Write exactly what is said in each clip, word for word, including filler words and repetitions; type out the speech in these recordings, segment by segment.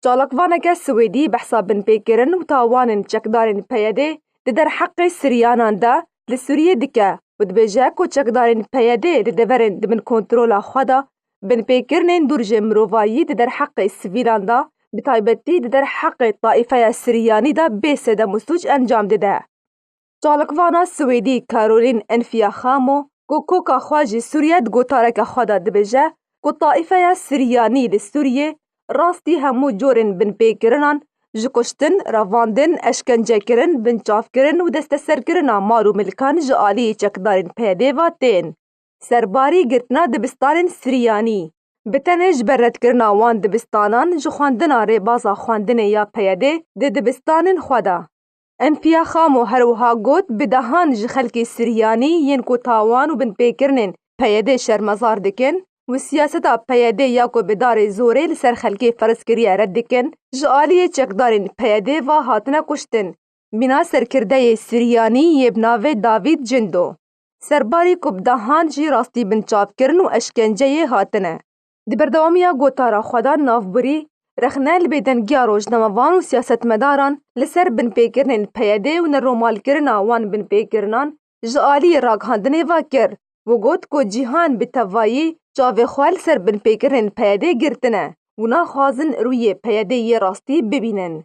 Çalakvaneke Swêdî behsa binpêkirin û tawanên çekdarên P Y D di derheqê Siryanan de li Sûriyê dike û dibêje ku çekdarên P Y D di deverên di bin kontrola xwe de binpêkirinên dûr ji mirovayî di derheqê sivîlan de, bi taybetî di derheqê taîfeya Siryanî de bê sedem û sûc encam dide. Çalakvana Swêdî Karolîn Enfiakhamo, ku koka xwe ji Sûriye di gotareke xwe de dibêje ku taîfeya Siryanî li Sûriyê rastî hemû corên binpêkirinan, ji kuştin, revandin, eşkencekirin, binçavkirin û desteserkirina mal û milkan ji aliyê çekdarên P Y D ve tên. Serbarî girtina dibistanên Siryanî, bi tenê ji ber redkirina wan dibistanan ji xwendina rêbaza xwendinê ya P Y D di dibistanên xwe de. Enfiakhamo her wiha got, bi dehan ji xelkê Siryanî yên ku tawan û binpêkirinên P Y D şermezar dikin û siyaseta P Y D ya ku bi darê zorê li ser xelkê ferz kiriye red dikin, ji aliyê çekdarên P Y D ve hatine kuştin. Mîna serkirdeyê Siryanî yê bi navê David Cindo. Serbarî ku bi dehan jî rastî binçavkirin û eşkenceyê hatine. Di berdewamiya gotara xwe de navbirî rexne li bêdengiya rojnamevan û siyasetmedaran li ser binpêkirinên P Y D û neromalkirina wan binpêkirinan ji aliyê ragihandinê ve kir û got ku cîhan bi tevayî çavê xwe li ser binpêkirinên P Y D girtine û naxwazin rûyê P Y D yê rastî bibînin.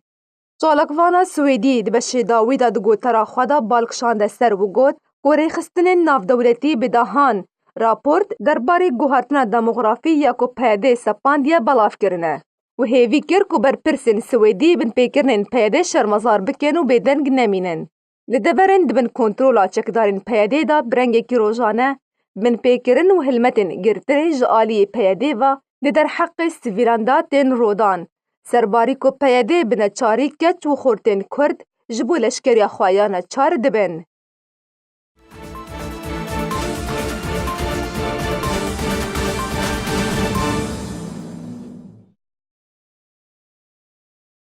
Çalakvana Swêdî di beşê dawî de di gotara xwe de bal kişande ser û got ku rêxistinên navdewletî bi dehan raport derbarê guhertina demografî ya ku P Y D sepandiye belav kirine û hêvî kir ku berpirsên Swêdî binpêkirinên P Y D şermezar bikin û bêdeng nemînin. Li deverên di bin kontrola çekdarên P Y D de bi rengekî rojane binpêkirin û hilmetên girtinê ji aliyê P Y D ve di derheqê sivîlan de tên rodan. Serbarî ku P Y D bi neçarî keç û xortên Kurd ji bo leşkeriya xwe ya neçar dibin.